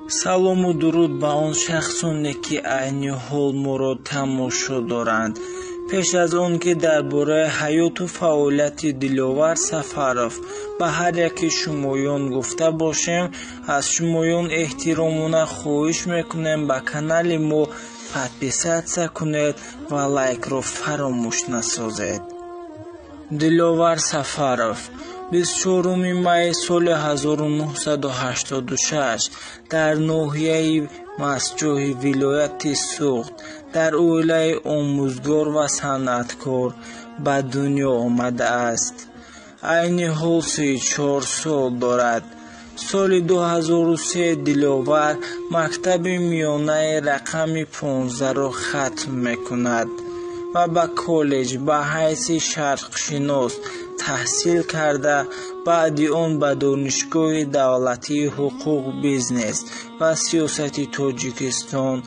Салому дуруд ба он шахсоне, ки айни ҳол моро тамошо доранд. Пеш аз он ки дар бораи ҳаёту фаъолияти Диловар Сафаров ба ҳар яки шумоён гуфта бошем, аз шумоён эҳтиромона хоҳиш мекунем, ба канали мо подписаться кунед ва лайкро фаромӯш насозед. Диловар Сафаров 24 майи соли 1986 дар ноҳияи Мастчоҳи вилояти Суғд дар оилаи омӯзгор ва санъаткор ба дунё омадааст. Айни ҳол 34 сол дорад. Соли 2003 Диловар мактаби миёнаи рақами 15-ро хатм мекунад ва ба коллеҷ ба ҳайси шарқшинос таҳсил карда, баъди он ба Донишгоҳи давлатии ҳуқуқ, бизнес ва сиёсати Тоҷикистон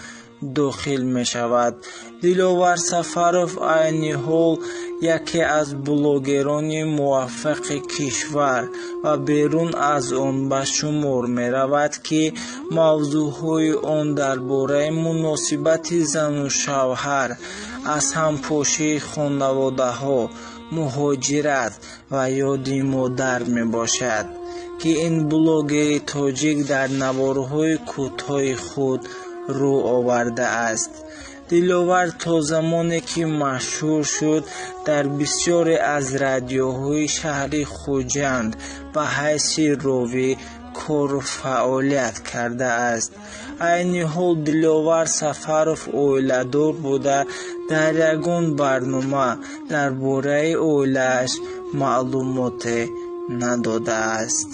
дохил мешавад. Диловар Сафаров айни ҳол яке аз блогерони муваффақи кишвар ва берун аз он ба шумор меравад, ки мавзӯъҳои он дар бораи муносибати зану шавҳар, аз ҳампошии хонаводаҳо, муҳоҷират ва ёди модар мебошад, ки ин блогери тоҷик дар наворҳои кӯтоҳи худ рӯ овардааст. Диловар то замоне ки машҳур шуд, дар бисёре аз радиоҳои шаҳри Хуҷанд ба ҳайси ровӣ кору фаъолият кардааст. Айни ҳол Диловар Сафаров оиладор буда, дар ягон барнома дар бораи оилааш маълумоте надодааст.